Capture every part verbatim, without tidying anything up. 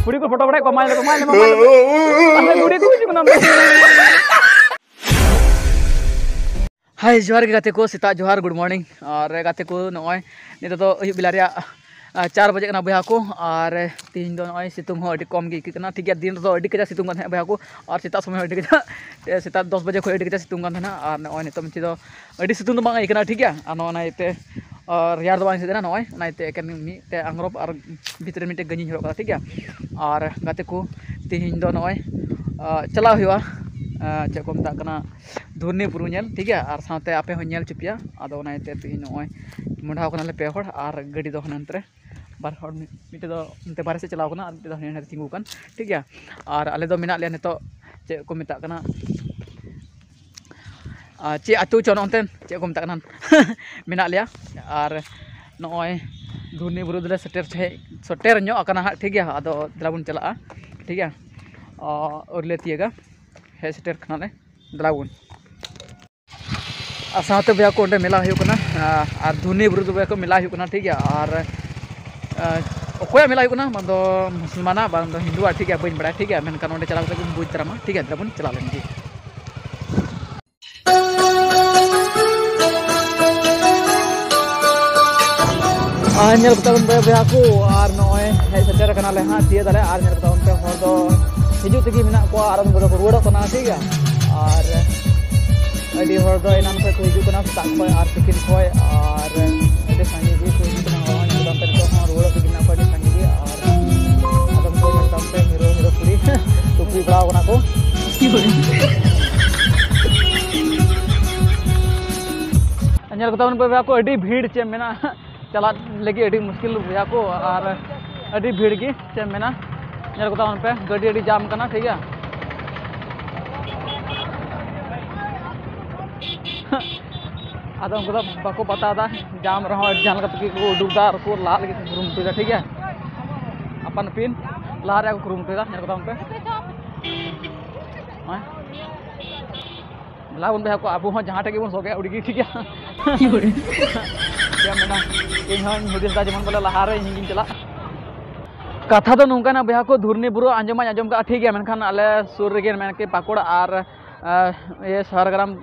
ᱠᱩᱲᱤ ᱠᱚ ᱯᱷᱳᱴᱳ ᱵᱟᱲᱟᱭᱮᱫ ᱠᱚᱣᱟ, ᱢᱟᱭ ᱞᱮᱠᱚ, ᱢᱟᱭ ᱞᱮᱠᱚ, ᱢᱟᱭ ᱞᱮᱠᱚ᱾ ᱟᱞᱮ ᱠᱩᱲᱤ ᱠᱚ ᱦᱤᱡᱩᱜ ᱠᱟᱱᱟ᱾ ᱦᱟᱭ, ᱡᱚᱦᱟᱨ ᱜᱮ ᱜᱟᱛᱮ ᱠᱚ, ᱥᱮᱛᱟᱜ ᱡᱚᱦᱟᱨ, good morning᱾ ᱟᱨ ᱜᱟᱛᱮ ᱠᱚ, ᱱᱚᱜᱼᱚᱭ ᱱᱤᱛᱚᱜ ᱫᱚ ᱟᱹᱭᱩᱵ ᱵᱮᱞᱟ ᱨᱮᱭᱟᱜ, ᱟᱨ ᱪᱟᱨ ᱵᱟᱡᱮ ᱠᱟᱱᱟ ᱵᱚᱭᱦᱟ ᱠᱚ᱾ ᱟᱨ ᱛᱮᱦᱮᱧ ᱫᱚ ᱱᱚᱜᱼᱚᱭ ᱥᱤᱛᱩᱝ ᱦᱚᱸ ᱟᱹᱰᱤ ᱠᱚᱢ ᱜᱮ ᱟᱹᱭᱠᱟᱹᱜ ᱠᱟᱱᱟ, ᱴᱷᱤᱠ ᱜᱮᱭᱟ᱾ ᱫᱤᱱ ᱨᱮᱫᱚ ᱟᱹᱰᱤ ᱠᱟᱡᱟᱠ ᱥᱤᱛᱩᱝ ᱠᱟᱱ ᱛᱟᱦᱮᱸᱫ ᱵᱚᱭᱦᱟ ᱠᱚ, ᱟᱨ ᱥᱮᱛᱟᱜ ᱥᱚᱢᱚᱭ ᱦᱚᱸ ᱟᱹᱰᱤ ᱠᱟᱡᱟᱠ, ᱥᱮᱛᱟᱜ ᱫᱚᱥ ᱵᱟᱡᱮ ᱠᱷᱚᱱ ᱟᱹᱰᱤ ᱠᱟᱡᱟᱠ ᱥᱤᱛᱩᱝ ᱠᱟᱱ ᱛᱟᱦᱮᱱᱟ᱾ ᱟᱨ ᱱᱚᱜᱼᱚᱭ ᱱᱤᱛᱚᱜ ᱢᱟᱪᱷᱟ ᱫᱚ ᱟᱹᱰᱤ ᱥᱤᱛᱩᱝ ᱫᱚ ᱵᱟᱝ ᱟᱹᱭᱠᱟᱹᱜ ᱠᱟᱱᱟ, ᱴᱷᱤᱠ ᱜᱮᱭᱟ᱾ ᱟᱨ ᱱᱚᱜᱼᱚ ᱱᱟ ᱤᱭᱟᱹᱛᱮ, ᱟᱨ ᱨᱮᱭᱟᱲ ᱫᱚ ᱵᱟᱝ ᱟᱹᱭᱠᱟᱹᱜ ᱠᱟᱱᱟ᱾ ᱱᱚᱜᱼᱚᱭ ᱚᱱᱟ ᱤᱭᱟᱹᱛᱮ ᱮᱠᱮᱱ ᱢᱤᱫᱴᱮᱡ ᱟᱝᱨᱚᱯ ᱟᱨ ᱵᱷᱤᱛᱨᱤ ᱨᱮ ᱢᱤᱫᱴᱮᱡ ᱜᱮᱧᱡᱤᱧ ᱦᱚᱨᱚᱜ ᱠᱟᱫᱟ, ᱴᱷᱤᱠ ᱜᱮᱭᱟ᱾ ᱟᱨ ᱜᱟᱛᱮ ᱠᱚ, ᱛᱮᱦᱮᱧ ᱫᱚ ᱱᱚᱜᱼᱚᱭ, ᱟᱸ, ᱪᱟᱞᱟᱣ ᱦᱩᱭᱩᱜᱼᱟ, ᱟᱸ, ᱪᱮᱫ ᱠᱚ ᱢᱮᱛᱟᱜ ᱠᱟᱱᱟ, ᱫᱷᱩᱨᱱᱤ ᱵᱩᱨᱩ ᱧᱮᱞ, ᱴᱷᱤᱠ ᱜᱮᱭᱟ᱾ ᱟᱨ ᱥᱟᱶᱛᱮ ᱟᱯᱮ ᱦᱚᱸ ᱧᱮᱞ ᱦᱚᱪᱚ ᱯᱮᱭᱟ᱾ ᱟᱫᱚ ᱚᱱᱟ ᱤᱭᱟᱹᱛᱮ ᱛᱮᱦᱮᱧ ᱱᱚᱜᱼᱚᱭ ᱢᱚᱸᱰᱷᱟᱣ ᱠᱟᱱᱟᱞᱮ ᱯᱮ ᱦᱚᱲ, ᱟᱨ ᱜᱟᱹᱰᱤ ᱫᱚ ᱦᱟᱱᱮ ᱚᱱᱛᱮ ᱨᱮ ᱵᱟᱨ ᱦᱚᱲ, ᱢᱤᱫ-, ᱢᱤᱫᱴᱮᱡ ᱫᱚ ᱚᱱᱛᱮ ᱵᱟᱨᱦᱮ ᱥᱮᱫ ᱪᱟᱞᱟᱣ ᱠᱟᱱᱟ, ᱟᱨ ᱢᱤᱫᱴᱮᱡ ᱫᱚ ᱦᱟᱱᱮ ᱦᱟᱱᱮ ᱛᱤᱸᱜᱩ ᱟᱠᱟᱱ, ᱴᱷᱤᱠ ᱜᱮᱭᱟ᱾ ᱟᱨ ᱟᱞᱮ ᱫᱚ ᱢᱮᱱᱟᱜ ᱞᱮᱭᱟ ᱱᱤᱛᱚᱜ, ᱪᱮᱫ ᱠᱚ ᱢᱮᱛᱟᱜ ᱠᱟᱱᱟ, ᱟᱨ ᱪᱮᱫ ᱟᱹᱛᱩ ᱪᱚ ᱱᱚᱜᱼᱚᱱᱛᱮ ᱪᱮᱫ ᱠᱚ ᱢᱮᱛᱟᱜ ᱠᱟᱱᱟ, ᱢᱮᱱᱟᱜ ᱞᱮᱭᱟ᱾ ᱟᱨ ᱱᱚᱜᱼᱚᱭ ᱫᱷᱩᱨᱱᱤ ᱵᱩᱨᱩ ᱫᱚᱞᱮ ᱥᱮᱴᱮᱨ ᱦᱮᱡ, ᱥᱮᱴᱮᱨ ᱧᱚᱜ ᱟᱠᱟᱱᱟ ᱦᱟᱸᱜ, ᱴᱷᱤᱠ ᱜᱮᱭᱟ᱾ ᱟᱫᱚ ᱫᱮᱞᱟ ᱵᱚᱱ ᱪᱟᱞᱟᱜᱼᱟ, ᱴᱷᱤᱠ ᱜᱮᱭᱟ᱾ ᱚ, ᱟᱹᱣᱨᱤ ᱞᱮ ᱛᱤᱭᱟᱹᱜᱟ, ᱦᱮᱡ ᱥᱮᱴᱮᱨ ᱠᱟᱱᱟᱞᱮ, ᱫᱮᱞᱟ ᱵᱚᱱ᱾ ᱟᱨ ᱥᱟᱶᱛᱮ ᱵᱚᱭᱦᱟ ᱠᱚ, ᱚᱸᱰᱮ ᱢᱮᱞᱟ ᱦᱩᱭᱩᱜ ᱠᱟᱱᱟ, ᱟᱨ ᱫᱷᱩᱨᱱᱤ ᱵᱩᱨᱩ ᱫᱚ ᱵᱚᱭᱦᱟ ᱠᱚ ᱢᱮᱞᱟ ᱦᱩᱭᱩᱜ ᱠᱟᱱᱟ, ᱴᱷᱤᱠ ᱜᱮᱭᱟ᱾ ᱟᱨ, ᱟᱨ ᱚᱠᱚᱭᱟᱜ ᱢᱮᱞᱟ ᱦᱩᱭᱩᱜ ᱠᱟᱱᱟ, ᱵᱟᱝ ᱫᱚ ᱢᱩᱥᱞᱢᱟᱱᱟᱜ, ᱵᱟᱝ ᱫᱚ ᱦᱤᱱᱫᱩᱣᱟᱜ, ᱴᱷᱤᱠ ᱜᱮᱭᱟ, ᱵᱟᱹᱧ ᱵᱟᱲᱟᱭᱟ, ᱴᱷᱤᱠ ᱜᱮᱭᱟ᱾ ᱢᱮᱱᱠᱷᱟᱱ ᱚᱸᱰᱮ ᱪᱟᱞᱟᱣ ᱠᱟᱛᱮ ᱜᱮᱢ ᱵᱩᱡᱽ ᱫᱟᱨᱟᱢᱟ, ᱴᱷᱤᱠ ᱜᱮᱭᱟ᱾ ᱫᱮᱞᱟ ᱵᱚᱱ ᱪᱟᱞᱟᱣ ᱞᱮᱱ ᱜᱮ᱾ ᱟᱨ ᱧᱮᱞ ᱠᱚᱛᱟ ᱵᱚᱱ ᱵᱚᱭᱦᱟ ᱠᱚ, ᱟᱨ ᱱᱚᱜᱼᱚᱭ ᱦᱮᱡ ᱥᱮᱴᱮᱨ ᱠᱟᱱᱟᱞᱮ ᱦᱟᱸᱜ, ᱛᱤᱭᱟᱹᱜ ᱫᱟᱞᱮ᱾ ᱟᱨ ᱧᱮᱞ ᱠᱚᱛᱟ ᱵᱚᱱ ᱯᱮ, ᱦᱚᱲ ᱫᱚ ᱦᱤᱡᱩᱜ ᱛᱮᱜᱮ ᱢᱮᱱᱟᱜ ᱠᱚᱣᱟ, ᱟᱨ ᱩᱱᱠᱩ ᱫᱚᱠᱚ ᱨᱩᱣᱟᱹᱲᱚᱜ ᱠᱟᱱᱟ, ᱴᱷᱤᱠ ᱜᱮᱭᱟ᱾ ᱟᱨ ᱟᱹᱰᱤ ᱦᱚᱲ ᱫᱚ ᱮᱱᱟᱱ ᱠᱷᱚᱱ ᱠᱚ ᱦᱤᱡᱩᱜ ᱠᱟᱱᱟ, ᱥᱮᱛᱟᱜ ᱠᱷᱚᱱ ᱟᱨ ᱛᱤᱠᱤᱱ ᱠᱷᱚᱱ, ᱟᱨ ᱟᱹᱰᱤ ᱥᱟᱸᱜᱮ ᱜᱮ ᱠᱚ ᱦᱤᱡᱩᱜ ᱠᱟᱱᱟ᱾ ᱱᱚᱜᱼᱚᱭ ᱧᱮᱞ ᱠᱚᱛᱟ ᱯᱮ, ᱱᱤᱛᱚᱜ ᱦᱚᱸ ᱨᱩᱣᱟᱹᱲᱚᱜ ᱛᱮᱜᱮ ᱢᱮᱱᱟᱜ ᱠᱚᱣᱟ, ᱟᱹᱰᱤ ᱥᱟᱸᱜᱮ ᱜᱮ᱾ ᱟᱨ ᱟᱫᱚᱢ ᱠᱚ ᱧᱮᱞ ᱠᱚᱛᱟ ᱯᱮ, ᱦᱤᱨᱳ ᱦᱤᱨᱳ ᱠᱩᱲᱤ ᱴᱩᱯᱤ ᱵᱟᱲᱟᱣ ᱠᱟᱱᱟ ᱠᱚ᱾ ᱧᱮᱞ ᱠᱚᱛᱟ ᱵᱚᱱ ᱯᱮ ᱵᱚᱭᱦᱟ ᱠᱚ, ᱟᱹᱰᱤ ᱵᱷᱤᱲ ᱪᱮᱫ ᱮᱢ ᱢᱮᱱᱟ, ᱪᱟᱞᱟᱜ ᱞᱟᱹᱜᱤᱫ ᱟᱹᱰᱤ ᱢᱩᱥᱠᱤᱞ ᱵᱚᱭᱦᱟ ᱠᱚ, ᱟᱨ ᱟᱹᱰᱤ ᱵᱷᱤᱲ ᱜᱮ ᱪᱮᱫ ᱮᱢ ᱢᱮᱱᱟ᱾ ᱧᱮᱞ ᱠᱚᱛᱟ ᱵᱚᱱ ᱯᱮ, ᱜᱟᱹᱰᱤ ᱟᱹᱰᱤ ᱡᱟᱢ ᱠᱟᱱᱟ, ᱴᱷᱤᱠ ᱜᱮᱭᱟ᱾ ᱟᱫᱚ ᱩᱱᱠᱩ ᱫᱚ ᱵᱟᱠᱚ ᱯᱟᱛᱟᱣ ᱮᱫᱟ, ᱡᱟᱢ ᱨᱮᱦᱚᱸ ᱡᱟᱦᱟᱸ ᱞᱮᱠᱟ ᱛᱮᱜᱮ ᱠᱚ ᱩᱰᱩᱠ ᱮᱫᱟ ᱟᱨ ᱠᱚ ᱞᱟᱦᱟᱜ ᱞᱟᱹᱜᱤᱫ ᱠᱚ ᱠᱩᱨᱩᱢᱩᱴᱩᱭᱮᱫᱟ, ᱴᱷᱤᱠ ᱜᱮᱭᱟ᱾ ᱟᱯᱟᱱ ᱟᱹᱯᱤᱱ ᱞᱟᱦᱟ ᱨᱮᱭᱟᱜ ᱠᱚ ᱠᱩᱨᱩᱢᱩᱴᱩᱭᱮᱫᱟ, ᱧᱮᱞ ᱠᱚᱛᱟ ᱵᱚᱱ ᱯᱮ᱾ ᱦᱮᱸ? ᱫᱮᱞᱟ ᱵᱚᱱ ᱵᱚᱭᱦᱟ ᱠᱚ, ᱟᱵᱚ ᱦᱚᱸ ᱡᱟᱦᱟᱸ ᱴᱷᱮᱡ ᱜᱮᱵᱚᱱ ᱥᱚᱜᱮ ᱟᱹᱰᱤ ᱜᱮ ᱴᱷᱤᱠ ᱜᱮᱭᱟ᱾ ᱪᱮᱫ ᱮᱢ ᱢᱮᱱᱟ? ᱤᱧ ᱦᱚᱸᱧ ᱦᱩᱫᱤᱥ ᱮᱫᱟ ᱡᱮᱢᱚᱱ ᱵᱚᱞᱮ ᱞᱟᱦᱟ ᱨᱮ ᱤᱧ ᱜᱤᱧ ᱪᱟᱞᱟᱜ᱾ ᱠᱟᱛᱷᱟ ᱫᱚ ᱱᱚᱝᱠᱟᱱᱟ ᱵᱚᱭᱦᱟ ᱠᱚ, ᱫᱷᱩᱨᱱᱤ ᱵᱩᱨᱩ ᱟᱸᱡᱚᱢ ᱢᱟᱧ ᱟᱸᱡᱚᱢ ᱠᱟᱜᱼᱟ, ᱴᱷᱤᱠ ᱜᱮᱭᱟ, ᱢᱮᱱᱠᱷᱟᱱ ᱟᱞᱮ ᱥᱩᱨ ᱨᱮᱜᱮ, ᱢᱮᱱ ᱠᱮ ᱯᱟᱹᱠᱩᱲ ᱟᱨ, ᱟᱨ ᱤᱭᱟᱹ ᱥᱟᱨᱜᱨᱟᱢ,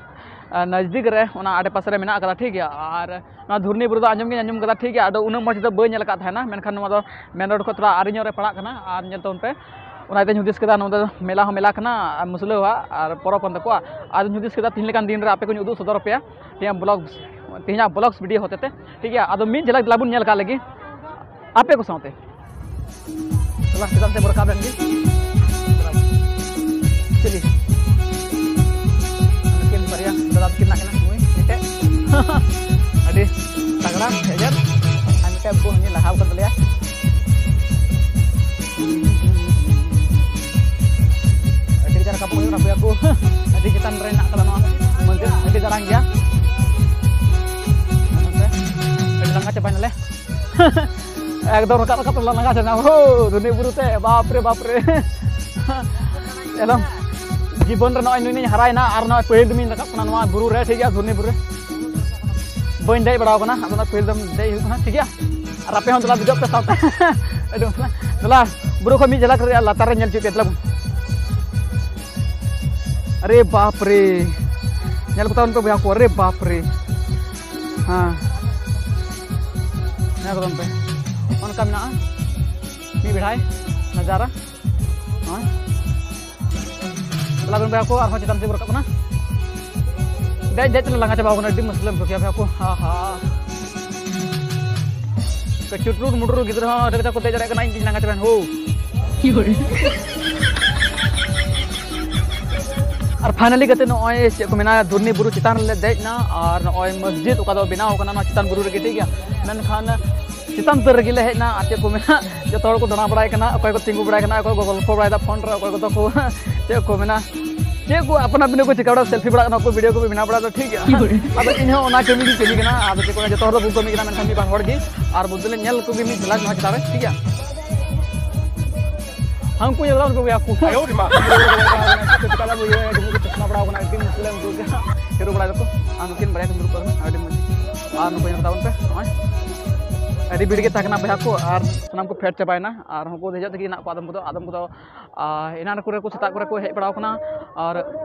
ᱟᱨ ᱱᱟᱡᱽᱫᱤᱠ ᱨᱮ, ᱚᱱᱟ ᱟᱰᱮ ᱯᱟᱥᱮ ᱨᱮ ᱢᱮᱱᱟᱜ ᱟᱠᱟᱫᱟ, ᱴᱷᱤᱠ ᱜᱮᱭᱟ᱾ ᱟᱨ ᱱᱚᱣᱟ ᱫᱷᱩᱨᱱᱤ ᱵᱩᱨᱩ ᱫᱚ ᱟᱸᱡᱚᱢ ᱜᱤᱧ ᱟᱸᱡᱚᱢ ᱠᱟᱫᱟ, ᱴᱷᱤᱠ ᱜᱮᱭᱟ, ᱟᱫᱚ ᱩᱱᱟᱹᱜ ᱢᱚᱡᱽ ᱫᱚ ᱵᱟᱹᱧ ᱧᱮᱞ ᱟᱠᱟᱫ ᱛᱟᱦᱮᱱᱟ, ᱢᱮᱱᱠᱷᱟᱱ ᱱᱚᱣᱟ ᱫᱚ ᱢᱮᱱ ᱨᱳᱰ ᱠᱷᱚᱱ ᱛᱷᱚᱲᱟ ᱟᱨᱮ ᱧᱚᱜ ᱨᱮ ᱯᱟᱲᱟᱜ ᱠᱟᱱᱟ᱾ ᱟᱨ ᱧᱮᱞ ᱛᱟᱵᱚᱱ ᱯᱮ, ᱚᱱᱟ ᱤᱭᱟᱹᱛᱮᱧ ᱦᱩᱫᱤᱥ ᱠᱮᱫᱟ, ᱱᱚᱣᱟ ᱫᱚ ᱢᱮᱞᱟ ᱦᱚᱸ ᱢᱮᱞᱟ ᱠᱟᱱᱟ, ᱟᱨ ᱢᱩᱥᱞᱟᱹᱣᱟᱜ ᱟᱨ ᱯᱚᱨᱚᱵᱽ ᱠᱟᱱ ᱛᱟᱠᱚᱣᱟ᱾ ᱟᱫᱚᱧ ᱦᱩᱫᱤᱥ ᱠᱮᱫᱟ, ᱛᱤᱦᱤᱧ ᱞᱮᱠᱟᱱ ᱫᱤᱱ ᱨᱮ ᱟᱯᱮ ᱠᱚᱧ ᱩᱫᱩᱜ ᱥᱚᱫᱚᱨ ᱟᱯᱮᱭᱟ ᱛᱮᱦᱮᱧᱟᱜ ᱵᱞᱚᱜ, ᱛᱮᱦᱮᱧᱟᱜ ᱵᱞᱚᱜᱥ ᱵᱷᱤᱰᱤᱭᱳ ᱦᱚᱛᱮᱛᱮ, ᱴᱷᱤᱠ ᱜᱮᱭᱟ᱾ ᱟᱫᱚ ᱢᱤᱫ ᱡᱷᱟᱞᱟᱠ ᱫᱮᱞᱟ ᱵᱚᱱ ᱧᱮᱞ ᱠᱟᱜ ᱞᱮᱜᱮ ᱟᱯᱮ ᱠᱚ ᱥᱟᱶᱛᱮ᱾ ᱪᱚᱞᱚ, ᱪᱮᱛᱟᱱ ᱥᱮᱫ ᱵᱚ ᱨᱟᱠᱟᱵ ᱞᱮᱱ ᱜᱮ᱾ ᱪᱤᱞᱤ? ᱩᱱᱠᱤᱱ ᱵᱟᱨᱭᱟ ᱫᱟᱫᱟ ᱛᱟᱹᱠᱤᱱ ᱢᱮᱱᱟᱜ ᱠᱤᱱᱟ, ᱱᱩᱭ ᱢᱤᱫᱴᱮᱡ᱾ ᱟᱹᱰᱤ ᱛᱟᱜᱲᱟ, ᱦᱮᱡᱮᱨ᱾ ᱟᱨ ᱢᱤᱫᱴᱮᱡ ᱵᱚ ᱦᱟᱹᱱᱤ ᱞᱟᱦᱟᱣ ᱠᱟᱱ ᱛᱟᱞᱮᱭᱟ᱾ ᱟᱹᱰᱤ ᱠᱟᱡᱟᱠ ᱨᱟᱠᱟᱵ ᱦᱩᱭᱩᱜ ᱠᱟᱱᱟ, ᱵᱚᱭᱦᱟ ᱠᱚ᱾ ᱟᱹᱰᱤ ᱪᱮᱛᱟᱱ ᱨᱮ ᱦᱮᱱᱟᱜ ᱠᱟᱫᱟ ᱱᱚᱣᱟ ᱢᱚᱱᱫᱤᱨ, ᱟᱹᱰᱤ ᱫᱟᱲᱟᱝ ᱜᱮᱭᱟ᱾ ᱟᱹᱰᱤ ᱞᱟᱸᱜᱟ ᱪᱟᱵᱟᱭᱱᱟᱞᱮ᱾ ᱮᱠᱫᱚᱢ ᱨᱟᱠᱟᱵ ᱨᱟᱠᱟᱵ ᱛᱮ ᱞᱟᱸᱜᱟ ᱪᱟᱵᱟᱭᱱᱟ᱾ ᱦᱳ, ᱫᱷᱩᱨᱱᱤ ᱵᱩᱨᱩ ᱛᱮ, ᱵᱟᱯ ᱨᱮ, ᱵᱟᱯ ᱨᱮ᱾ ᱮᱠᱫᱚᱢ ᱡᱤᱵᱚᱱ ᱨᱮ ᱱᱚᱜᱼᱚᱭ ᱱᱩᱭ ᱱᱩᱭ ᱦᱟᱨᱟᱭᱮᱱᱟ ᱟᱨ ᱱᱚᱜᱼᱚᱭ ᱯᱟᱹᱦᱤᱞ ᱫᱚᱢᱤᱧ ᱨᱟᱠᱟᱵ ᱠᱟᱱᱟ ᱱᱚᱣᱟ ᱵᱩᱨᱩ ᱨᱮ, ᱴᱷᱤᱠ ᱜᱮᱭᱟ, ᱫᱷᱩᱨᱱᱤ ᱵᱩᱨᱩ ᱨᱮ᱾ ᱵᱟᱹᱧ ᱫᱮᱡ ᱵᱟᱲᱟᱣ ᱠᱟᱱᱟ, ᱟᱫᱚ ᱱᱚᱜᱼᱚᱭ ᱯᱟᱹᱦᱤᱞ ᱫᱚᱢ ᱫᱮᱡ ᱦᱩᱭᱩᱜ ᱠᱟᱱᱟ, ᱴᱷᱤᱠ ᱜᱮᱭᱟ᱾ ᱟᱨ ᱟᱯᱮ ᱦᱚᱸ ᱫᱮᱞᱟ ᱫᱮᱡᱚᱜ ᱯᱮ ᱥᱟᱶᱛᱮ᱾ ᱟᱹᱰᱤ ᱢᱚᱡᱽ ᱠᱟᱱᱟ᱾ ᱫᱮᱞᱟ, ᱵᱩᱨᱩ ᱠᱷᱚᱱ ᱢᱤᱫ ᱡᱷᱟᱞᱟᱠ ᱨᱮᱭᱟᱜ ᱞᱟᱛᱟᱨ ᱨᱮ ᱧᱮᱞ ᱦᱚᱪᱚᱭ ᱯᱮ, ᱫᱮᱞᱟ ᱵᱚᱱ᱾ ᱟᱨᱮ ᱵᱟᱯ ᱨᱮ, ᱧᱮᱞ ᱠᱚ ᱛᱟᱵᱚᱱ ᱯᱮ ᱵᱚᱭᱦᱟ ᱠᱚ, ᱟᱨᱮ ᱵᱟᱯ ᱨᱮ᱾ ᱦᱮᱸ, ᱧᱮᱞ ᱠᱚ ᱛᱟᱵᱚᱱ ᱯᱮ, ᱚᱱᱠᱟ ᱢᱮᱱᱟᱜᱼᱟ ᱢᱤᱫ ᱵᱮᱲᱦᱟᱭ ᱱᱟᱡᱟᱨᱟ᱾ ᱦᱮᱸ, ᱫᱮᱞᱟ ᱵᱚᱱ ᱵᱚᱭᱦᱟ ᱠᱚ, ᱟᱨᱦᱚᱸ ᱪᱮᱛᱟᱱ ᱥᱮᱫ ᱵᱚ ᱨᱟᱠᱟᱵ ᱠᱟᱱᱟ᱾ ᱫᱮᱡ ᱫᱮᱡ ᱛᱮᱞᱮ ᱞᱟᱸᱜᱟ ᱪᱟᱵᱟᱣ ᱠᱟᱱᱟ, ᱟᱹᱰᱤ ᱢᱩᱥᱠᱤᱞᱮᱢ ᱵᱩᱡᱷᱟᱹᱣ ᱠᱮᱭᱟ ᱵᱚᱭᱦᱟ ᱠᱚ᱾ ᱦᱟ ᱦᱟ᱾ ᱪᱩᱴᱨᱩᱴ ᱢᱩᱴᱨᱩ ᱜᱤᱫᱽᱨᱟᱹ ᱦᱚᱸ ᱟᱹᱰᱤ ᱠᱟᱡᱟᱠ ᱠᱚ ᱫᱮᱡ ᱫᱟᱲᱮᱭᱟᱜ ᱠᱟᱱᱟ, ᱤᱧ ᱜᱤᱧ ᱞᱟᱸᱜᱟ ᱪᱟᱵᱟᱭᱮᱱ ᱦᱳ᱾ ᱟᱨ finally ᱜᱟᱛᱮ, ᱱᱚᱜᱼᱚᱭ ᱪᱮᱫ ᱠᱚ ᱢᱮᱱᱟ, ᱫᱷᱩᱨᱱᱤ ᱵᱩᱨᱩ ᱪᱮᱛᱟᱱ ᱨᱮᱞᱮ ᱫᱮᱡ ᱮᱱᱟ᱾ ᱟᱨ ᱱᱚᱜᱼᱚᱭ ᱢᱚᱥᱡᱤᱫ ᱚᱠᱟ ᱫᱚ ᱵᱮᱱᱟᱣ ᱠᱟᱱᱟ ᱱᱚᱣᱟ ᱪᱮᱛᱟᱱ ᱵᱩᱨᱩ ᱨᱮᱜᱮ, ᱴᱷᱤᱠ ᱜᱮᱭᱟ᱾ ᱢᱮᱱᱠᱷᱟᱱ ᱪᱮᱛᱟᱱ ᱩᱛᱟᱹᱨ ᱨᱮᱜᱮ ᱞᱮ ᱦᱮᱡ ᱮᱱᱟ᱾ ᱟᱨ ᱪᱮᱫ ᱠᱚ ᱢᱮᱱᱟ, ᱡᱚᱛᱚ ᱦᱚᱲ ᱠᱚ ᱫᱟᱬᱟ ᱵᱟᱲᱟᱭ ᱠᱟᱱᱟ, ᱚᱠᱚᱭ ᱠᱚ ᱛᱤᱸᱜᱩ ᱵᱟᱲᱟᱭ ᱠᱟᱱᱟ, ᱚᱠᱚᱭ ᱠᱚ ᱜᱚᱞᱯᱷᱚ ᱵᱟᱲᱟᱭᱮᱫᱟ ᱯᱷᱳᱱ ᱨᱮ, ᱚᱠᱚᱭ ᱠᱚᱫᱚ ᱠᱚ ᱪᱮᱫ ᱠᱚ ᱢᱮᱱᱟ, ᱪᱮᱫ ᱠᱚ ᱟᱯᱱᱟ ᱟᱯᱱᱤ ᱠᱚ ᱪᱤᱠᱟ ᱵᱟᱲᱟ, ᱥᱮᱞᱯᱷᱤ ᱵᱟᱲᱟᱜ ᱠᱟᱱᱟ ᱠᱚ, ᱵᱷᱤᱰᱤᱭᱳ ᱠᱚ ᱵᱮᱱᱟᱣ ᱵᱟᱲᱟᱭᱮᱫᱟ, ᱴᱷᱤᱠ ᱜᱮᱭᱟ᱾ ᱟᱫᱚ ᱤᱧ ᱦᱚᱸ ᱚᱱᱟ ᱠᱟᱹᱢᱤ ᱜᱤᱧ ᱠᱟᱹᱢᱤ ᱠᱟᱱᱟ᱾ ᱟᱫᱚ ᱪᱮᱫ ᱠᱚ ᱢᱮᱱᱟ, ᱡᱚᱛᱚ ᱦᱚᱲ ᱫᱚ ᱵᱟᱠᱚ ᱠᱟᱹᱢᱤ ᱠᱟᱱᱟ, ᱢᱮᱱᱠᱷᱟᱱ ᱢᱤᱫ ᱵᱟᱨ ᱦᱚᱲ ᱜᱮ᱾ ᱟᱨ ᱵᱚᱞᱛᱮ ᱞᱮ ᱧᱮᱞ ᱠᱚᱜᱮ ᱢᱤᱫ ᱡᱷᱟᱞᱟᱠ ᱱᱚᱣᱟ ᱪᱮᱛᱟᱱ ᱨᱮ, ᱴᱷᱤᱠ ᱜᱮᱭᱟ᱾ ᱦᱟᱱᱠᱩ ᱧᱮᱞ ᱠᱚᱣᱟ ᱠᱚ ᱵᱚᱭᱦᱟ ᱠᱚ᱾ ᱟᱭᱳ ᱨᱮ ᱢᱟ᱾ ᱪᱮᱫ ᱞᱮᱠᱟ ᱵᱚ ᱤᱭᱟᱹᱭᱟ, ᱡᱮᱢᱚᱱ ᱠᱚ ᱪᱚᱥᱢᱟ ᱵᱟᱲᱟᱣ ᱠᱟᱱᱟ, ᱟᱹᱰᱤ ᱢᱩᱥᱠᱤᱞ ᱮᱢ ᱵᱩᱡᱟ᱾ ᱦᱤᱨᱳ ᱵᱟᱲᱟᱭ ᱫᱟᱠᱚ᱾ ᱟᱨ ᱱᱩᱠᱤᱱ ᱵᱟᱨᱭᱟ ᱠᱤᱱ ᱫᱩᱲᱩᱵ ᱠᱟᱱᱟ, ᱟᱹᱰᱤ ᱢᱚᱡᱽ᱾ ᱟᱨ ᱱᱩᱠᱩ ᱧᱮᱞ ᱛᱟᱵᱚᱱ ᱯᱮ, ᱱᱚᱜᱼᱚᱭ᱾ ᱟᱹᱰᱤ ᱵᱷᱤᱲ ᱜᱮ ᱛᱟᱦᱮᱸ ᱠᱟᱱᱟ ᱵᱚᱭᱦᱟ ᱠᱚ, ᱟᱨ ᱥᱟᱱᱟᱢ ᱠᱚ ᱯᱷᱮᱰ ᱪᱟᱵᱟᱭᱮᱱᱟ, ᱟᱨ ᱩᱱᱠᱩ ᱫᱮᱡᱚᱜ ᱛᱮᱜᱮ ᱦᱮᱱᱟᱜ ᱠᱚᱣᱟ᱾ ᱟᱫᱚᱢ ᱠᱚᱫᱚ, ᱟᱫᱚᱢ ᱠᱚᱫᱚ ᱟᱨ ᱮᱱᱟᱱ ᱠᱚᱨᱮ ᱠᱚ, ᱥᱮᱛᱟᱜ ᱠᱚᱨᱮ ᱠᱚ ᱦᱮᱡ ᱵᱟᱲᱟᱣ ᱠᱟᱱᱟ, ᱟᱨ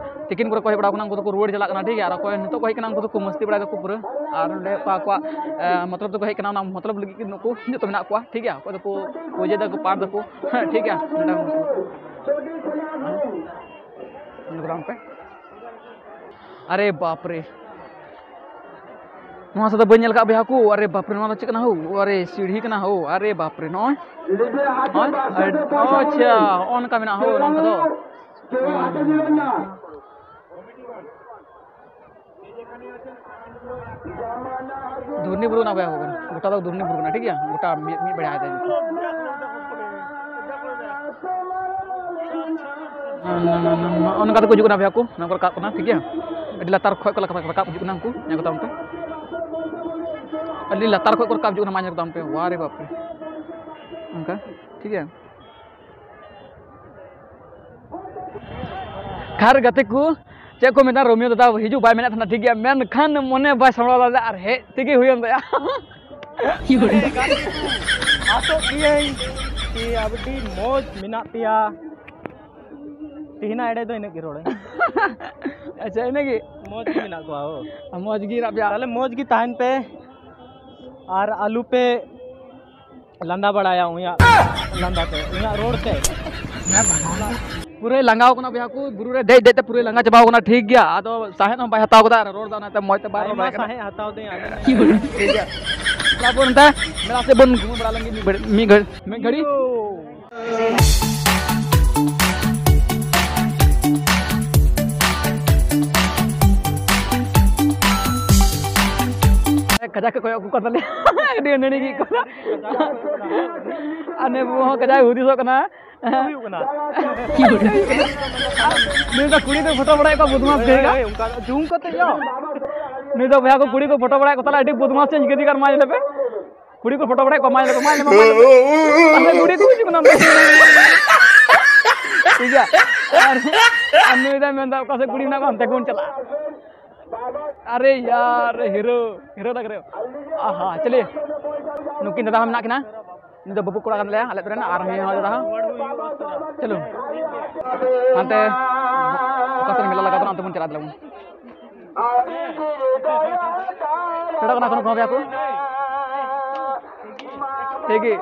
ᱛᱤᱠᱤᱱ ᱠᱚᱨᱮ ᱠᱚ ᱦᱮᱡ ᱵᱟᱲᱟᱣ ᱠᱟᱱᱟ, ᱩᱱᱠᱩ ᱫᱚᱠᱚ ᱨᱩᱣᱟᱹᱲ ᱪᱟᱞᱟᱜ ᱠᱟᱱᱟ, ᱴᱷᱤᱠ ᱜᱮᱭᱟ᱾ ᱟᱨ ᱚᱠᱚᱭ ᱱᱤᱛᱚᱜ ᱠᱚ ᱦᱮᱡ ᱠᱟᱱᱟ, ᱩᱱᱠᱩ ᱫᱚᱠᱚ ᱢᱟᱹᱥᱛᱤ ᱵᱟᱲᱟᱭ ᱫᱟᱠᱚ ᱯᱩᱨᱟᱹ, ᱟᱨ ᱱᱚᱸᱰᱮ ᱚᱠᱟ ᱟᱠᱚᱣᱟᱜ, ᱮ, ᱢᱚᱛᱞᱚᱵ ᱛᱮᱠᱚ ᱦᱮᱡ ᱠᱟᱱᱟ, ᱚᱱᱟ ᱢᱚᱛᱞᱚᱵ ᱞᱟᱹᱜᱤᱫ ᱜᱮ ᱱᱩᱠᱩ ᱡᱚᱛᱚ ᱢᱮᱱᱟᱜ ᱠᱚᱣᱟ, ᱴᱷᱤᱠ ᱜᱮᱭᱟ᱾ ᱚᱠᱚᱭ ᱫᱚᱠᱚ ᱯᱩᱡᱟᱹᱭ ᱫᱟᱠᱚ, ᱯᱟᱴ ᱫᱟᱠᱚ, ᱦᱮᱸ, ᱴᱷᱤᱠ ᱜᱮᱭᱟ᱾ ᱱᱚᱸᱰᱮ ᱧᱮᱞ ᱠᱚᱛᱟᱢ ᱯᱮ᱾ ᱟᱨᱮ ᱵᱟᱯ ᱨᱮ, ᱱᱚᱣᱟ ᱥᱟᱫᱟ ᱵᱟᱹᱧ ᱧᱮᱞ ᱠᱟᱜ ᱵᱚᱭᱦᱟ ᱠᱚ᱾ ᱟᱨᱮ ᱵᱟᱯ ᱨᱮ, ᱱᱚᱣᱟ ᱫᱚ ᱪᱮᱫ ᱠᱟᱱᱟ ᱦᱳ? ᱟᱨᱮ ᱥᱤᱲᱦᱤ ᱠᱟᱱᱟ ᱦᱳ᱾ ᱟᱨᱮ ᱵᱟᱯ ᱨᱮ, ᱱᱚᱜᱼᱚᱭ, ᱱᱚᱜᱼᱚᱭ, ᱟᱪᱪᱷᱟ, ᱦᱚᱸᱜᱼᱚ ᱱᱚᱝᱠᱟ ᱢᱮᱱᱟᱜᱼᱟ ᱦᱳ, ᱱᱚᱝᱠᱟ ᱫᱚ᱾ ᱫᱷᱩᱨᱱᱤ ᱵᱩᱨᱩ ᱠᱟᱱᱟ ᱵᱚᱭᱦᱟ ᱠᱚ, ᱜᱚᱴᱟ ᱫᱚ ᱫᱷᱩᱨᱱᱤ ᱵᱩᱨᱩ ᱠᱟᱱᱟ, ᱴᱷᱤᱠ ᱜᱮᱭᱟ᱾ ᱜᱚᱴᱟ ᱢᱤᱫ, ᱢᱤᱫ ᱵᱮᱲᱟ ᱦᱟᱭ ᱫᱟᱭ᱾ ᱱᱚᱜᱼᱚ ᱱᱚᱝᱠᱟ ᱛᱮᱠᱚ ᱦᱤᱡᱩᱜ ᱠᱟᱱᱟ ᱵᱚᱭᱦᱟ ᱠᱚ, ᱱᱚᱣᱟ ᱠᱚ ᱨᱟᱠᱟᱵ ᱠᱟᱱᱟ, ᱴᱷᱤᱠ ᱜᱮᱭᱟ᱾ ᱟᱹᱰᱤ ᱞᱟᱛᱟᱨ ᱠᱷᱚᱡ ᱠᱚ ᱨᱟᱠᱟᱵ ᱦᱤᱡᱩᱜ ᱠᱟᱱᱟ ᱩᱱᱠᱩ, ᱧᱮᱞ ᱠᱚᱛᱟᱢ ᱯᱮ᱾ ᱟᱹᱰᱤ ᱞᱟᱛᱟᱨ ᱠᱷᱚᱡ ᱠᱚ ᱨᱟᱠᱟᱵ ᱦᱤᱡᱩᱜ ᱠᱟᱱᱟ, ᱢᱟ ᱧᱮᱞ ᱠᱚᱛᱟᱢ ᱯᱮ, ᱣᱟ ᱨᱮ ᱵᱟᱯ ᱨᱮ, ᱚᱱᱠᱟ, ᱴᱷᱤᱠ ᱜᱮᱭᱟ᱾ ᱠᱷᱟᱨ ᱜᱟᱛᱮ ᱠᱚ, ᱪᱮᱫ ᱠᱚ ᱢᱮᱛᱟ, ᱨᱳᱢᱤᱭᱳ ᱫᱟᱫᱟ ᱦᱤᱡᱩᱜ ᱵᱟᱭ ᱢᱮᱱᱮᱫ ᱛᱟᱦᱮᱱᱟ, ᱴᱷᱤᱠ ᱜᱮᱭᱟ, ᱢᱮᱱᱠᱷᱟᱱ ᱢᱚᱱᱮ ᱵᱟᱭ ᱥᱟᱢᱵᱲᱟᱣ ᱫᱟᱲᱮᱭᱟᱜᱼᱟ ᱟᱨ ᱦᱮᱡ ᱛᱮᱜᱮ ᱦᱩᱭᱮᱱ ᱛᱟᱭᱟ᱾ ᱟᱥᱚᱜ ᱜᱤᱭᱟᱹᱧ ᱠᱤ ᱟᱹᱰᱤ ᱢᱚᱡᱽ ᱢᱮᱱᱟᱜ ᱯᱮᱭᱟ᱾ ᱛᱮᱦᱮᱧᱟᱜ ᱮᱲᱮ ᱫᱚ ᱤᱱᱟᱹᱜ ᱜᱮ ᱨᱚᱲᱟᱹᱧ᱾ ᱟᱪᱪᱷᱟ, ᱤᱱᱟᱹᱜᱮ? ᱢᱚᱡᱽ ᱜᱮ ᱢᱮᱱᱟᱜ ᱠᱚᱣᱟ, ᱦᱳ᱾ ᱟᱨ ᱢᱚᱡᱽ ᱜᱮ ᱢᱮᱱᱟᱜ ᱯᱮᱭᱟ? ᱛᱟᱦᱞᱮ ᱢᱚᱡᱽ ᱜᱮ ᱛᱟᱦᱮᱱ ᱯᱮ ᱟᱨ ᱟᱞᱚ ᱯᱮ ᱞᱟᱸᱫᱟ ᱵᱟᱲᱟᱭᱟ ᱩᱱᱤᱭᱟᱜ ᱞᱟᱸᱫᱟ ᱛᱮ, ᱩᱱᱤᱭᱟᱜ ᱨᱚᱲ ᱛᱮ᱾ ᱯᱩᱨᱟᱹᱭ ᱞᱟᱸᱜᱟᱣ ᱠᱟᱱᱟ ᱵᱚᱭᱦᱟ ᱠᱚ, ᱵᱩᱨᱩ ᱨᱮ ᱫᱮᱡ ᱫᱮᱡ ᱛᱮ ᱯᱩᱨᱟᱹᱭ ᱞᱟᱸᱜᱟ ᱪᱟᱵᱟᱣ ᱠᱟᱱᱟ, ᱴᱷᱤᱠ ᱜᱮᱭᱟ᱾ ᱟᱫᱚ ᱥᱟᱦᱮᱫ ᱦᱚᱸ ᱵᱟᱭ ᱦᱟᱛᱟᱣ ᱠᱟᱫᱟ ᱟᱨ ᱨᱚᱲ ᱫᱟ ᱚᱱᱟᱛᱮ ᱢᱚᱡᱽ ᱛᱮ ᱵᱟᱭ ᱨᱚᱲ ᱟᱭᱢᱟ ᱫᱟᱲᱮᱭᱟᱜ ᱠᱟᱱᱟ᱾ ᱥᱟᱦᱮᱫ ᱦᱟᱛᱟᱣ ᱫᱟᱹᱧ ᱟᱹᱰᱤ᱾ ᱴᱷᱤᱠ ᱜᱮᱭᱟ, ᱛᱟᱨᱯᱚᱨ ᱱᱮᱛᱟᱨ ᱢᱮᱞᱟ ᱥᱮᱫ ᱵᱚᱱ ᱜᱷᱩᱢᱟᱹ ᱵᱟᱲᱟ ᱞᱮᱱ ᱜᱮ ᱢᱤᱫ ᱜᱷᱟᱹᱲᱤ-, ᱢᱤᱫ ᱜᱷᱟᱹᱲᱤ, ᱢᱤᱫ ᱜᱷᱟᱹᱲᱤ᱾ ᱠᱟᱡᱟᱠ ᱠᱚ ᱠᱚᱭᱚᱜ ᱟᱹᱜᱩ ᱠᱟᱱ ᱛᱟᱞᱮᱭᱟ᱾ ᱟᱹᱰᱤ ᱟᱹᱱᱟᱹᱲᱤ ᱜᱮ ᱟᱹᱭᱠᱟᱹᱜ ᱠᱟᱱᱟ᱾ ᱟᱨ ᱱᱮ ᱵᱟᱹᱵᱩ ᱦᱚᱸ ᱠᱟᱡᱟᱠ ᱦᱩᱫᱤᱥᱚᱜ ᱠᱟᱱᱟ᱾ ᱦᱩᱭᱩᱜ ᱠᱟᱱᱟ᱾ ᱱᱩᱭ ᱫᱚ ᱠᱩᱲᱤ ᱫᱚ ᱯᱷᱳᱴᱳ ᱵᱟᱲᱟᱭᱮᱫ ᱠᱚᱣᱟ, ᱵᱚᱫᱢᱟᱥ ᱦᱳᱭ, ᱠᱟᱹᱦᱤ ᱦᱳᱭ, ᱠᱟ᱾ ᱦᱳᱭ, ᱚᱱᱠᱟ ᱡᱩᱢ ᱠᱟᱛᱮ ᱧᱚᱜ᱾ ᱱᱩᱭ ᱫᱚ ᱵᱚᱭᱦᱟ ᱠᱚ ᱠᱩᱲᱤ ᱠᱚ ᱯᱷᱳᱴᱳ ᱵᱟᱲᱟᱭᱮᱫ ᱠᱚ ᱛᱟᱞᱮ, ᱟᱹᱰᱤ ᱵᱚᱫᱢᱟᱥ ᱪᱮ ᱤᱱᱠᱟᱹ ᱫᱤᱠᱟᱨ ᱢᱟ ᱧᱮᱞ ᱯᱮ᱾ ᱠᱩᱲᱤ ᱠᱚ ᱯᱷᱳᱴᱳ ᱵᱟᱲᱟᱭᱮᱫ ᱠᱚᱣᱟ, ᱢᱟ ᱧᱮᱞ ᱯᱮ, ᱢᱟ ᱧᱮᱞ ᱯᱮ, ᱢᱟ ᱧᱮᱞ ᱯᱮ᱾ ᱛᱟᱦᱞᱮ ᱠᱩᱲᱤ ᱠᱚ ᱦᱤᱡᱩᱜ ᱠᱟᱱᱟ᱾ ᱴᱷᱤᱠ ᱜᱮᱭᱟ᱾ ᱟᱨ, ᱟᱨ ᱱᱩᱭ ᱫᱚᱭ ᱢᱮᱱᱫᱟ ᱚᱠᱟ ᱥᱮᱫ ᱠᱩᱲᱤ ᱢᱮᱱᱟᱜ ᱠᱚᱣᱟ ᱚᱱᱛᱮ ᱜᱮᱵᱚᱱ ᱪᱟᱞᱟᱜᱼᱟ᱾ अरे यार, हीरो, हीरो लग रहे हो। आहा, चलिए, ᱱᱩᱠᱤᱱ ᱫᱟᱫᱟ ᱦᱚᱸ ᱢᱮᱱᱟᱜ ᱠᱤᱱᱟ᱾ ᱱᱩᱭ ᱫᱚ ᱵᱟᱹᱵᱩ ᱠᱚᱲᱟ ᱠᱟᱱ ᱛᱟᱞᱮᱭᱟ, ᱟᱞᱮ ᱟᱹᱛᱩ ᱨᱮᱱ, ᱟᱨ ᱦᱮᱸ ᱦᱚᱸ ᱫᱟᱫᱟ ᱦᱚᱸ᱾ ᱪᱚᱞᱚ, ᱦᱟᱱᱛᱮ ᱚᱠᱟ ᱥᱮᱫ ᱢᱮᱞᱟ ᱞᱟᱜᱟᱣ ᱠᱟᱱᱟ, ᱚᱱᱛᱮ ᱵᱚᱱ ᱪᱟᱞᱟᱜ ᱛᱟᱞᱮ ᱵᱚᱱ᱾ ᱯᱷᱮᱰᱚᱜ ᱠᱟᱱᱟ ᱠᱚ, ᱱᱩᱠᱩ ᱦᱚᱸ ᱜᱮᱭᱟ ᱠᱚ᱾ ᱴᱷᱤᱠ ᱜᱮ᱾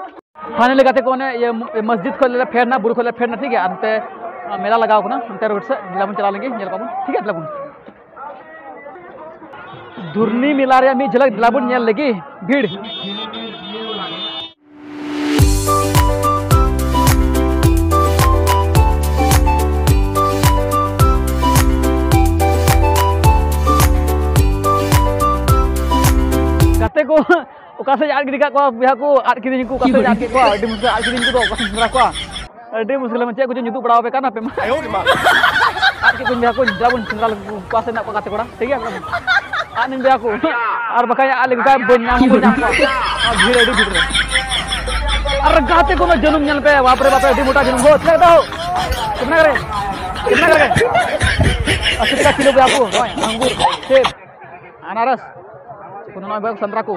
ᱯᱷᱟᱭᱱᱟᱞᱤ ᱜᱟᱛᱮ ᱠᱚ, ᱚᱱᱮ ᱤᱭᱟᱹ ᱢᱚᱥᱡᱤᱫ ᱠᱷᱚᱱ ᱞᱮ ᱯᱷᱮᱰ ᱮᱱᱟ, ᱵᱩᱨᱩ ᱠᱷᱚᱱ ᱞᱮ ᱯᱷᱮᱰ ᱮᱱᱟ, ᱴᱷᱤᱠ ᱜᱮᱭᱟ᱾ ᱚᱱᱛᱮ ᱢᱮᱞᱟ ᱞᱟᱜᱟᱣ ᱠᱟᱱᱟ, ᱚᱱᱛᱮ ᱨᱳᱰ ᱥᱮᱫ ᱫᱮᱞᱟ ᱵᱚᱱ ᱪᱟᱞᱟᱣ ᱞᱮᱱ ᱜᱮ, ᱧᱮᱞ ᱠᱚᱣᱟ ᱵᱚᱱ, ᱴᱷᱤᱠ ᱜᱮᱭᱟ, ᱫᱮᱞᱟ ᱵᱚᱱ᱾ ᱫᱩᱨᱱᱤ ᱢᱮᱞᱟ ᱨᱮᱭᱟᱜ ᱢᱤᱫ ᱡᱷᱟᱞᱟᱠ ᱫᱮᱞᱟ ᱵᱚᱱ ᱧᱮᱞ ᱞᱮᱜᱮ, ᱵᱷᱤᱲ᱾ ᱜᱟᱛᱮ ᱠᱚ, ᱚᱠᱟ ᱥᱮᱫ ᱟᱫ ᱜᱤᱰᱤ ᱠᱟᱜ ᱠᱚᱣᱟ ᱵᱚᱭᱦᱟ ᱠᱚ, ᱟᱫ ᱠᱤᱫᱤᱧ ᱠᱚ, ᱚᱠᱟ ᱥᱮᱫ ᱟᱫ ᱠᱮᱫ ᱠᱚᱣᱟ, ᱟᱹᱰᱤ ᱢᱩᱥᱠᱤᱞ, ᱟᱫ ᱠᱤᱫᱤᱧ ᱠᱚ, ᱚᱠᱟ ᱥᱮᱫ ᱥᱮᱸᱫᱽᱨᱟ ᱠᱚᱣᱟ, ᱟᱹᱰᱤ ᱢᱩᱥᱠᱤᱞ᱾ ᱪᱮᱫ ᱠᱚᱪᱚ ᱧᱩᱛᱩᱢ ᱵᱟᱲᱟᱣ ᱟᱯᱮ ᱠᱟᱱ ᱟᱯᱮ ᱢᱟ᱾ ᱟᱫ ᱠᱮᱫ ᱠᱚᱧ ᱵᱚᱭᱦᱟ ᱠᱚ, ᱫᱮᱞᱟ ᱵᱚᱱ ᱥᱮᱸᱫᱽᱨᱟ ᱞᱮᱠᱚ, ᱚᱠᱟ ᱥᱮᱫ ᱢᱮᱱᱟᱜ ᱠᱚᱣᱟ ᱜᱟᱛᱮ ᱠᱚᱲᱟ, ᱴᱷᱤᱠ ᱜᱮᱭᱟ? ᱟᱫ ᱱᱤᱧ ᱵᱚᱭᱦᱟ ᱠᱚ, ᱟᱨ ᱵᱟᱠᱷᱟᱡ ᱟᱫ ᱞᱮᱠᱚ ᱠᱷᱟᱡ ᱵᱟᱹᱧ ᱧᱟᱢ, ᱵᱟᱹᱧ ᱧᱟᱢ ᱠᱚᱣᱟ᱾ ᱱᱚᱣᱟ ᱵᱷᱤᱲ, ᱟᱹᱰᱤ ᱵᱷᱤᱲ ᱨᱮ᱾ ᱟᱨ ᱜᱟᱛᱮ ᱠᱚ, ᱱᱚᱣᱟ ᱡᱟᱹᱱᱩᱢ ᱧᱮᱞ ᱯᱮ, ᱵᱟᱯ ᱨᱮ ᱵᱟᱯ, ᱟᱹᱰᱤ ᱢᱚᱴᱟ ᱡᱟᱹᱱᱩᱢ᱾ ᱦᱳ, ᱛᱤᱱᱟᱹᱜ ᱠᱟᱛᱮ ᱦᱳ? ᱠᱤᱛᱱᱟ ᱠᱟᱨᱮ? ᱠᱤᱛᱱᱟ ᱠᱟᱨᱮ? ᱟᱥᱤ ᱴᱟᱠᱟ ᱠᱤᱞᱳ ᱵᱚᱭᱦᱟ ᱠᱚ, ᱱᱚᱜᱼᱚᱭ ᱟᱝᱜᱩᱨ, ᱥᱮᱵ, ᱟᱱᱟᱨᱚᱥ, ᱠᱳᱱᱳ ᱱᱚᱜᱼᱚᱭ ᱵᱚᱭᱦᱟ ᱠᱚ ᱥᱟᱱᱛᱨᱟ ᱠᱚ᱾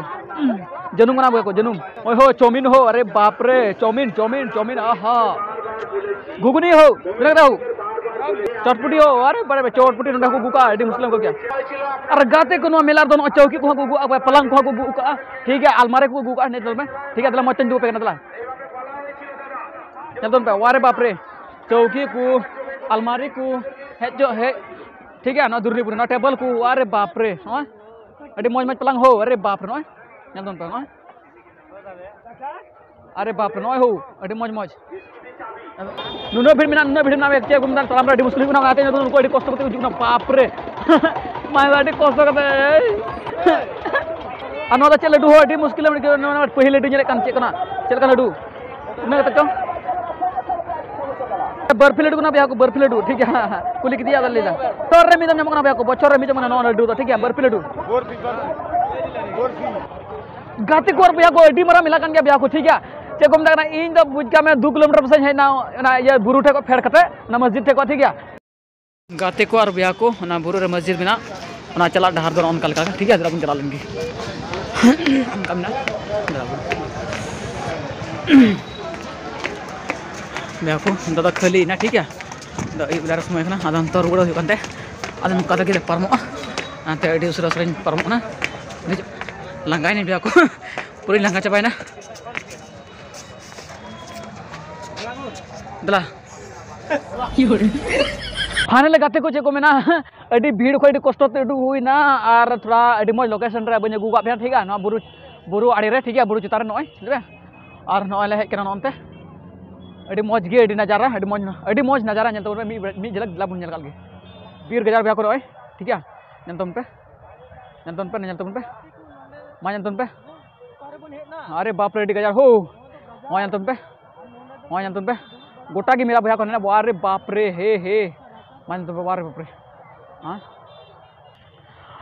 ᱡᱟᱹᱱᱩᱢ ᱠᱟᱱᱟ ᱵᱚᱭᱦᱟ ᱠᱚ, ᱡᱟᱹᱱᱩᱢ᱾ ᱦᱳᱭ, ᱦᱳᱭ, ᱪᱟᱣᱢᱤᱱ ᱦᱳ, ᱟᱨᱮ ᱵᱟᱯ ᱨᱮ, ᱪᱟᱣᱢᱤᱱ, ᱪᱟᱣᱢᱤᱱ, ᱪᱟᱣᱢᱤᱱ, ᱟᱦᱟ᱾ ᱜᱷᱩᱜᱽᱱᱤ ᱦᱳ, ᱛᱤᱱᱟᱹᱜ ᱠᱟᱛᱮ ᱦᱳ? ᱪᱚᱴᱯᱩᱴᱤ ᱦᱳ, ᱟᱨᱮ ᱵᱟᱯ ᱨᱮ, ᱪᱚᱴᱯᱩᱴᱤ ᱱᱚᱰᱮ ᱠᱚ ᱟᱹᱜᱩ ᱠᱟᱜᱼᱟ, ᱟᱹᱰᱤ ᱢᱩᱥᱠᱤᱞ ᱠᱚ ᱜᱮᱭᱟ᱾ ᱟᱨ ᱜᱟᱛᱮ ᱠᱚ, ᱱᱚᱣᱟ ᱢᱮᱞᱟ ᱨᱮᱫᱚ ᱱᱚᱜᱼᱚᱭ ᱪᱟᱹᱣᱠᱤ ᱠᱚᱦᱚᱸ ᱠᱚ ᱟᱹᱜᱩ ᱠᱟᱜᱼᱟ, ᱯᱟᱞᱟᱝ ᱠᱚᱦᱚᱸ ᱠᱚ ᱟᱹᱜᱩ ᱠᱟᱜᱼᱟ, ᱴᱷᱤᱠ ᱜᱮᱭᱟ, ᱟᱞᱢᱟᱨᱤ ᱠᱚ ᱟᱹᱜᱩ ᱠᱟᱜᱼᱟ, ᱧᱮᱞ ᱢᱮ, ᱴᱷᱤᱠ ᱜᱮᱭᱟ, ᱫᱮᱞᱟ ᱢᱚᱡᱽ ᱛᱮᱧ ᱩᱫᱩᱜ ᱟᱯᱮ ᱠᱟᱱᱟ, ᱫᱮᱞᱟ᱾ ᱧᱮᱞ ᱛᱟᱵᱚᱱ ᱯᱮ, ᱟᱨᱮ ᱵᱟᱯ ᱨᱮ, ᱪᱟᱹᱣᱠᱤ ᱠᱚ, ᱟᱞᱢᱟᱨᱤ ᱠᱚ, ᱦᱮᱡ ᱪᱚ ᱦᱮᱡ, ᱴᱷᱤᱠ ᱜᱮᱭᱟ, ᱱᱚᱣᱟ ᱫᱩᱨᱱᱤᱯᱩᱨ, ᱱᱚᱣᱟ ᱴᱮᱵᱚᱞ ᱠᱚ, ᱟᱨᱮ ᱵᱟᱯ ᱨᱮ, ᱱᱚᱜᱼᱚᱭ ᱟᱹᱰᱤ ᱢᱚᱡᱽ ᱢᱚᱡᱽ ᱯᱟᱞᱟᱝ ᱦᱳ, ᱟᱨᱮ ᱵᱟᱯ ᱨᱮ, ᱱᱚᱜᱼᱚᱭ ᱧᱮᱞ ᱛᱟᱵᱚᱱ ᱯᱮ, ᱱᱚᱜᱼᱚᱭ᱾ ᱟᱨᱮ ᱵᱟᱯ ᱨᱮ, ᱱᱚᱜᱼᱚᱭ ᱦᱳ, ᱟᱹᱰᱤ ᱢᱚᱡᱽ ᱢᱚᱡᱽ᱾ ᱱᱩᱱᱟᱹᱜ ᱵᱷᱤᱲ ᱢᱮᱱᱟᱜᱼᱟ, ᱱᱩᱱᱟᱹᱜ ᱵᱷᱤᱲ ᱢᱮᱱᱟᱜᱼᱟ, ᱪᱮᱫ ᱠᱚ ᱢᱮᱛᱟᱜᱼᱟ, ᱛᱟᱲᱟᱢ ᱨᱮ ᱟᱹᱰᱤ ᱢᱩᱥᱠᱤᱞ ᱦᱩᱭᱩᱜ ᱠᱟᱱᱟ, ᱚᱱᱟᱛᱮ ᱱᱩᱠᱩ ᱟᱹᱰᱤ ᱠᱚᱥᱴᱚ ᱠᱟᱛᱮ ᱠᱚ ᱦᱤᱡᱩᱜ ᱠᱟᱱᱟ, ᱵᱟᱯ ᱨᱮ᱾ ᱢᱟ, ᱟᱹᱰᱤ ᱠᱚᱥᱴᱚ ᱠᱟᱛᱮ᱾ ᱟᱨ ᱱᱚᱣᱟ ᱫᱚ ᱪᱮᱫ ᱞᱟᱹᱰᱩ ᱦᱚᱸ ᱟᱹᱰᱤ ᱢᱩᱥᱠᱤᱞ ᱮᱢ ᱟᱹᱭᱠᱟᱹᱣᱟ, ᱱᱚᱣᱟ ᱯᱟᱹᱦᱤᱞ ᱞᱟᱹᱰᱩ ᱧᱮᱞᱮᱫ ᱠᱟᱱ, ᱪᱮᱫ ᱠᱟᱱᱟ, ᱪᱮᱫ ᱞᱮᱠᱟᱱ ᱞᱟᱹᱰᱩ? ᱤᱱᱟᱹ ᱠᱟᱛᱮ ᱪᱚᱝ᱾ ᱵᱟᱨᱯᱷᱤ ᱞᱟᱹᱰᱩ ᱠᱟᱱᱟ ᱵᱚᱭᱦᱟ ᱠᱚ, ᱵᱟᱨᱯᱷᱤ ᱞᱟᱹᱰᱩ, ᱴᱷᱤᱠ ᱜᱮᱭᱟ, ᱦᱮᱸ, ᱦᱮᱸ, ᱠᱩᱞᱤ ᱠᱮᱫᱮᱭᱟ, ᱟᱫᱚ ᱞᱟᱹᱭ ᱫᱟ᱾ ᱵᱚᱪᱷᱚᱨ ᱨᱮ ᱢᱤᱫ ᱫᱚᱢ ᱧᱟᱢᱚᱜ ᱠᱟᱱᱟ ᱵᱚᱭᱦᱟ ᱠᱚ, ᱵᱚᱪᱷᱚᱨ ᱨᱮ ᱢᱤᱫ ᱫᱚᱢ ᱧᱟᱢᱚᱜ ᱠᱟᱱᱟ ᱱᱚᱣᱟ ᱞᱟᱹᱰᱩ ᱫᱚ, ᱴᱷᱤᱠ ᱜᱮᱭᱟ, ᱵᱟᱨᱯᱷᱤ ᱞᱟᱹᱰᱩ᱾ ᱜᱟᱛᱮ ᱠᱚ ᱟᱨ ᱵᱚᱭᱦᱟ ᱠᱚ, ᱟᱹᱰᱤ ᱢᱟᱨᱟᱝ ᱢᱮᱞᱟ ᱠᱟᱱ ᱜᱮᱭᱟ ᱵᱚᱭᱦᱟ ᱠᱚ, ᱴᱷᱤᱠ ᱜᱮᱭᱟ᱾ ᱪᱮᱫ ᱠᱚ ᱢᱮᱛᱟᱜ ᱠᱟᱱᱟ, ᱤᱧ ᱫᱚ ᱵᱩᱡᱽ ᱠᱟᱜ ᱢᱮ ᱫᱩ ᱠᱤᱞᱳᱢᱤᱴᱟᱨ ᱯᱟᱥᱮᱡ ᱦᱮᱡ ᱮᱱᱟ ᱚᱱᱟ ᱤᱭᱟᱹ ᱵᱩᱨᱩ ᱴᱷᱮᱡ ᱠᱷᱚᱡ ᱯᱷᱮᱰ ᱠᱟᱛᱮ, ᱚᱱᱟ ᱢᱚᱥᱡᱤᱫ ᱴᱷᱮᱡ ᱠᱷᱚᱡ, ᱴᱷᱤᱠ ᱜᱮᱭᱟ᱾ ᱜᱟᱛᱮ ᱠᱚ ᱟᱨ ᱵᱚᱭᱦᱟ ᱠᱚ, ᱚᱱᱟ ᱵᱩᱨᱩ ᱨᱮ ᱢᱚᱥᱡᱤᱫ ᱢᱮᱱᱟᱜ, ᱚᱱᱟ ᱪᱟᱞᱟᱜ ᱰᱟᱦᱟᱨ ᱫᱚ ᱱᱚᱜᱼᱚ ᱱᱚᱝᱠᱟ ᱞᱮᱠᱟ, ᱴᱷᱤᱠ ᱜᱮᱭᱟ᱾ ᱫᱮᱞᱟ ᱵᱚᱱ ᱪᱟᱞᱟᱣ ᱞᱮᱱ ᱜᱮ᱾ ᱚᱱᱠᱟ ᱢᱮᱱᱟᱜᱼᱟ᱾ ᱫᱮᱞᱟ ᱵᱚᱱ᱾ ᱵᱚᱭᱦᱟ ᱠᱚ, ᱱᱤᱛᱚᱜ ᱫᱚ ᱠᱷᱟᱹᱞᱤᱭᱮᱱᱟ, ᱴᱷᱤᱠ ᱜᱮᱭᱟ᱾ ᱟᱫᱚ ᱟᱹᱭᱩᱵ ᱵᱮᱲᱟ ᱨᱮ ᱥᱚᱢᱚᱭ ᱠᱟᱱᱟ, ᱟᱫᱚ ᱱᱤᱛᱚᱜ ᱨᱩᱣᱟᱹᱲ ᱦᱩᱭᱩᱜ ᱠᱟᱱ ᱛᱮ, ᱟᱫᱚ ᱱᱚᱝᱠᱟ ᱛᱮᱜᱮ ᱞᱮ ᱯᱟᱨᱚᱢᱚᱜᱼᱟ᱾ ᱚᱱᱟᱛᱮ ᱟᱹᱰᱤ ᱩᱥᱟᱹᱨᱟ ᱩᱥᱟᱹᱨᱟᱧ ᱯᱟᱨᱚᱢᱚᱜ ᱠᱟᱱᱟ᱾ ᱞᱟᱸᱜᱟᱭᱮᱱᱟᱹᱧ ᱵᱚᱭᱦᱟ ᱠᱚ, ᱯᱩᱨᱟᱹᱧ ᱞᱟᱸᱜᱟ ᱪᱟᱵᱟᱭᱮᱱᱟ᱾ ᱫᱮᱞᱟ᱾ ᱯᱷᱟᱭᱱᱟᱞ ᱜᱟᱛᱮ ᱠᱚ, ᱪᱮᱫ ᱠᱚ ᱢᱮᱱᱟ, ᱟᱹᱰᱤ ᱵᱷᱤᱲ ᱠᱷᱚᱱ ᱟᱹᱰᱤ ᱠᱚᱥᱴᱚ ᱛᱮ ᱩᱰᱩᱠ ᱦᱩᱭᱱᱟ᱾ ᱟᱨ ᱛᱷᱚᱲᱟ ᱟᱹᱰᱤ ᱢᱚᱡᱽ ᱞᱳᱠᱮᱥᱚᱱ ᱨᱮ ᱵᱟᱹᱧ ᱟᱹᱜᱩ ᱟᱠᱟᱫ ᱯᱮᱭᱟ, ᱴᱷᱤᱠ ᱜᱮᱭᱟ᱾ ᱱᱚᱣᱟ ᱵᱩᱨᱩ, ᱵᱩᱨᱩ ᱟᱲᱮ ᱨᱮ, ᱴᱷᱤᱠ ᱜᱮᱭᱟ, ᱵᱩᱨᱩ ᱪᱮᱛᱟᱱ ᱨᱮ ᱱᱚᱜᱼᱚᱭ, ᱴᱷᱤᱠ ᱜᱮᱭᱟ᱾ ᱟᱨ ᱱᱚᱜᱼᱚᱭ ᱞᱮ ᱦᱮᱡ ᱠᱟᱱᱟ ᱱᱚᱜᱼᱚᱱᱛᱮ᱾ ᱟᱹᱰᱤ ᱢᱚᱡᱽ ᱜᱮ, ᱟᱹᱰᱤ ᱱᱟᱡᱟᱨᱟ, ᱟᱹᱰᱤ ᱢᱚᱡᱽ, ᱟᱹᱰᱤ ᱢᱚᱡᱽ ᱱᱟᱡᱟᱨᱟ ᱧᱮᱞ ᱛᱟᱵᱚᱱ ᱯᱮ᱾ ᱢᱤᱫ, ᱢᱤᱫ ᱡᱷᱟᱞᱟᱠ ᱫᱮᱞᱟ ᱵᱚᱱ ᱧᱮᱞ ᱠᱟᱜ ᱞᱮᱜᱮ᱾ ᱵᱤᱨ ᱜᱟᱡᱟᱲ ᱵᱚᱭᱦᱟ ᱠᱚ ᱱᱚᱜᱼᱚᱭ, ᱴᱷᱤᱠ ᱜᱮᱭᱟ, ᱧᱮᱞ ᱛᱟᱵᱚᱱ ᱯᱮ, ᱧᱮᱞ ᱛᱟᱵᱚᱱ ᱯᱮ, ᱧᱮᱞ ᱛᱟᱵᱚᱱ ᱯᱮ, ᱢᱟ ᱧᱮᱞ ᱛᱟᱵᱚᱱ ᱯᱮ᱾ ᱟᱨᱮ ᱵᱟᱯ ᱨᱮ, ᱟᱹᱰᱤ ᱜᱟᱡᱟᱲ ᱦᱳ, ᱢᱟ ᱧᱮᱞ ᱛᱟᱵᱚᱱ ᱯᱮ, ᱢᱟ ᱧᱮᱞ ᱛᱟᱵᱚᱱ ᱯᱮ᱾ ᱜᱚᱴᱟ ᱜᱮ ᱢᱮᱞᱟ ᱵᱚᱭᱦᱟ ᱠᱚ ᱢᱮᱱᱟᱜᱼᱟ᱾ ᱟᱨᱮ ᱵᱟᱯ ᱨᱮ, ᱦᱮ, ᱦᱮ, ᱢᱟ ᱧᱮᱞ ᱛᱟᱵᱚᱱ ᱯᱮ, ᱟᱨᱮ ᱵᱟᱯ ᱨᱮ᱾ ᱦᱮᱸ?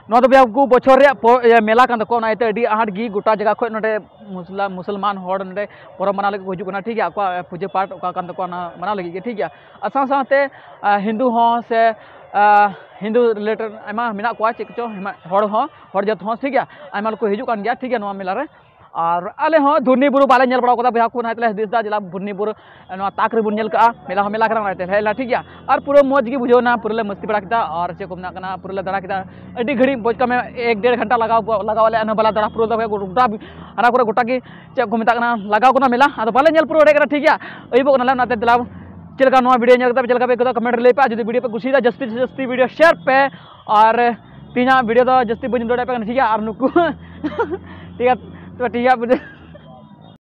ᱱᱚᱣᱟ ᱫᱚ ᱵᱚᱭᱦᱟ ᱠᱚ ᱵᱚᱪᱷᱚᱨ ᱨᱮᱭᱟᱜ ᱯᱚ-, ᱤᱭᱟᱹ, ᱢᱮᱞᱟ ᱠᱟᱱ ᱛᱟᱠᱚᱣᱟ, ᱚᱱᱟ ᱤᱭᱟᱹᱛᱮ ᱟᱹᱰᱤ ᱟᱸᱴ ᱜᱮ ᱜᱚᱴᱟ ᱡᱟᱭᱜᱟ ᱠᱷᱚᱱ ᱱᱚᱰᱮ ᱢᱩᱥᱞᱟ-, ᱢᱩᱥᱚᱞᱢᱟᱱ ᱦᱚᱲ ᱱᱚᱰᱮ ᱯᱚᱨᱚᱵᱽ ᱢᱟᱱᱟᱣ ᱞᱟᱹᱜᱤᱫ ᱠᱚ ᱦᱤᱡᱩᱜ ᱠᱟᱱᱟ, ᱴᱷᱤᱠ ᱜᱮᱭᱟ᱾ ᱟᱠᱚᱣᱟᱜ ᱯᱩᱡᱟᱹ ᱯᱟᱴ ᱚᱠᱟ ᱠᱟᱱ ᱛᱟᱠᱚᱣᱟ, ᱚᱱᱟ ᱢᱟᱱᱟᱣ ᱞᱟᱹᱜᱤᱫ ᱜᱮ, ᱴᱷᱤᱠ ᱜᱮᱭᱟ᱾ ᱟᱨ ᱥᱟᱶ ᱥᱟᱶᱛᱮ, ᱟ, ᱦᱤᱱᱫᱩ ᱦᱚᱸ ᱥᱮ, ᱟ, ᱦᱤᱱᱫᱩ ᱨᱤᱞᱮᱴᱮᱰ ᱟᱭᱢᱟ ᱢᱮᱱᱟᱜ ᱠᱚᱣᱟ, ᱪᱮᱫ ᱠᱚᱪᱚ, ᱟᱭᱢᱟ ᱦᱚᱲ ᱦᱚᱸ, ᱦᱚᱲ ᱡᱟᱹᱛ ᱦᱚᱸ, ᱴᱷᱤᱠ ᱜᱮᱭᱟ, ᱟᱭᱢᱟ ᱠᱚ ᱦᱤᱡᱩᱜ ᱠᱟᱱ ᱜᱮᱭᱟ, ᱴᱷᱤᱠ ᱜᱮᱭᱟ, ᱱᱚᱣᱟ ᱢᱮᱞᱟ ᱨᱮ᱾ ᱟᱨ ᱟᱞᱮ ᱦᱚᱸ ᱫᱷᱩᱨᱱᱤ ᱵᱩᱨᱩ ᱵᱟᱞᱮ ᱧᱮᱞ ᱵᱟᱲᱟ ᱠᱟᱫᱟ ᱵᱚᱭᱦᱟ ᱠᱚ, ᱚᱱᱟᱛᱮ ᱞᱮ ᱦᱩᱫᱤᱥ ᱫᱟ ᱡᱮᱞᱟ ᱫᱷᱩᱨᱱᱤ ᱵᱩᱨᱩ ᱱᱚᱣᱟ ᱛᱟᱠ ᱨᱮᱵᱚᱱ ᱧᱮᱞ ᱠᱟᱜᱼᱟ, ᱢᱮᱞᱟ ᱦᱚᱸ ᱢᱮᱞᱟ ᱠᱟᱱᱟ, ᱚᱱᱟᱛᱮ ᱦᱮᱡ ᱞᱮᱱᱟ, ᱴᱷᱤᱠ ᱜᱮᱭᱟ᱾ ᱟᱨ ᱯᱩᱨᱟᱹ ᱢᱚᱡᱽ ᱜᱮ ᱵᱩᱡᱷᱟᱹᱣ ᱮᱱᱟ, ᱯᱩᱨᱟᱹ ᱞᱮ ᱢᱟᱹᱥᱛᱤ ᱵᱟᱲᱟ ᱠᱮᱫᱟ, ᱟᱨ ᱪᱮᱫ ᱠᱚ ᱢᱮᱱᱟᱜ ᱠᱟᱱᱟ, ᱯᱩᱨᱟᱹ ᱞᱮ ᱫᱟᱬᱟ ᱠᱮᱫᱟ, ᱟᱹᱰᱤ ᱜᱷᱟᱹᱲᱤᱡ ᱵᱚᱡ ᱠᱟᱜ ᱢᱮ, ᱮᱠ ᱰᱮᱲ ᱜᱷᱚᱱᱴᱟ ᱞᱟᱜᱟᱣ, ᱞᱟᱜᱟᱣ ᱟᱞᱮ, ᱮᱱᱦᱚᱸ ᱵᱟᱞᱮ ᱫᱟᱬᱟ ᱯᱩᱨᱟᱹᱣ ᱫᱟᱲᱮ ᱜᱚᱴᱟ, ᱦᱟᱱᱟ ᱠᱚᱨᱮ ᱜᱚᱴᱟ ᱜᱮ ᱪᱮᱫ ᱠᱚ ᱢᱮᱛᱟᱜ ᱠᱟᱱᱟ, ᱞᱟᱜᱟᱣ ᱠᱟᱱᱟ ᱢᱮᱞᱟ, ᱟᱫᱚ ᱵᱟᱞᱮ ᱧᱮᱞ ᱯᱩᱨᱟᱹᱣ ᱫᱟᱲᱮᱭᱟᱜ ᱠᱟᱱᱟ, ᱴᱷᱤᱠ ᱜᱮᱭᱟ᱾ ᱟᱹᱭᱩᱵᱚᱜ ᱠᱟᱱᱟᱞᱮ, ᱚᱱᱟᱛᱮ ᱫᱮᱞᱟ ᱪᱮᱫ ᱞᱮᱠᱟ ᱱᱚᱣᱟ ᱵᱷᱤᱰᱤᱭᱳ ᱧᱮᱞ ᱠᱟᱛᱮ ᱪᱮᱫ ᱞᱮᱠᱟ ᱯᱮ ᱟᱹᱭᱠᱟᱹᱣ ᱫᱟ, ᱠᱚᱢᱮᱱᱴ ᱨᱮ ᱞᱟᱹᱭ ᱯᱮ᱾ ᱟᱨ ᱡᱩᱫᱤ ᱵᱷᱤᱰᱤᱭᱳ ᱯᱮ ᱠᱩᱥᱤᱭᱮᱫᱟ, ᱡᱟᱹᱥᱛᱤ ᱥᱮ ᱡᱟᱹᱥᱛᱤ ᱵᱷᱤᱰᱤᱭᱳ ᱥᱮᱭᱟᱨ ᱯᱮ᱾ ᱟᱨ ᱛᱮᱦᱮᱧᱟᱜ ᱵᱷᱤᱰᱤᱭᱳ ᱫᱚ ᱡᱟᱹᱥᱛᱤ ᱵᱟᱹᱧ ᱩᱫᱩᱜ ᱫᱟᱲᱮᱭᱟᱜ ᱯᱮ ᱠᱟᱱᱟ, ᱴᱷᱤᱠ ᱜᱮᱭᱟ᱾ ᱟᱨ ᱱᱩᱠᱩ ᱴᱷᱤᱠ ᱜᱮᱭᱟ, ᱛᱚᱵᱮ ᱴᱷᱤᱠ ᱜᱮᱭᱟ, ᱵᱷᱤᱰᱤᱭᱳ